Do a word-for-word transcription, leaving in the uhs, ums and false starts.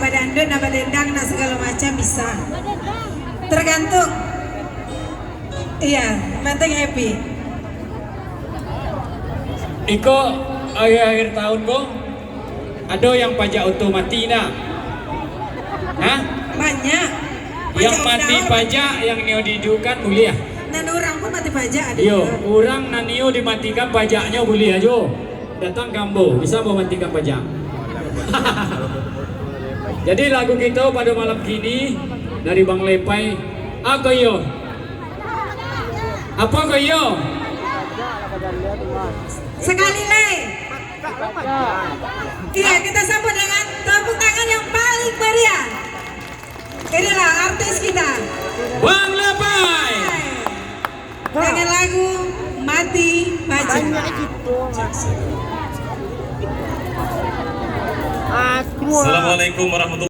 badangdut, nak badendang, nak sagalo macam bisa. Tergantung. Iya, penting happy. Iko akhir-akhir tahun ko, ado yang pajak oto mati ndak? Hah? Banyak. Yang mati pajak, yang nio diiduikkan buliah. Nan urang pun mati pajak ado. Iyo, urang nan nio dimatikan pajaknyo buliah juo. Datang ka ambo, bisa ambo matikan pajak. Jadi lagu kito pado malam kini dari Bang Lepai, apo iyo? Apo ko iyo? Sakali lai. Iya, kita sambut dengan tepuk tangan yang paling meriah. Inilah artis kita. Bang Lepai. Dengan lagu Mati Pajak. Assalamualaikum warahmatullahi